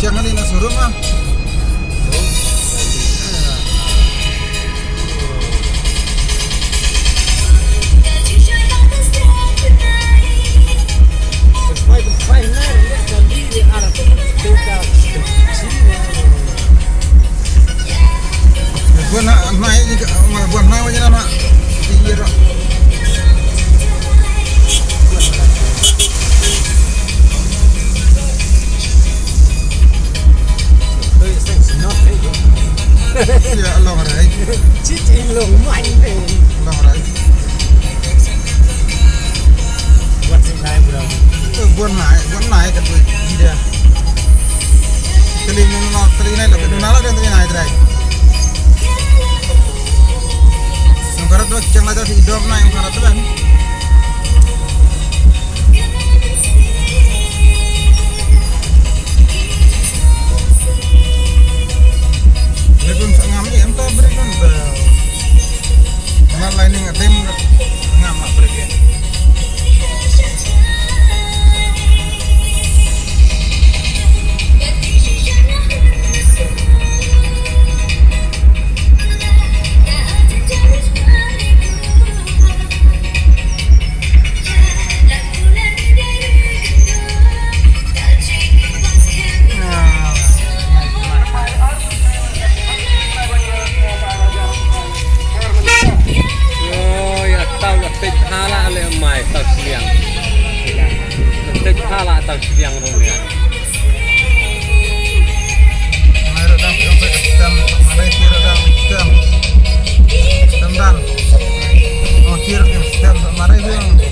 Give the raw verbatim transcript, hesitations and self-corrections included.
Chiang ngan ïa na showroom ah. Buan na, na, buan na, buan na. Ïa, long rai. Chit i long man de. Long rai. Buat sing nai, bro. Eh, buat nai, buat nai ka tu. Ida. Kali ni, kali ni, kali ni, kali ni. Nang karat tu, chiang la jadi dom na, nang karat tu kan. Break dun sa ngam ni, em ta break dun ba. Ngam lining adim ngam ma break ya. Oh, ïa, tau la peit phala le mai tau sliang. Peit phala tau sliang rong ïa. Mai rodang, mai rodang, stem, mai rodang, stem. Stem dan. Oh, kir, stem, mai rodang.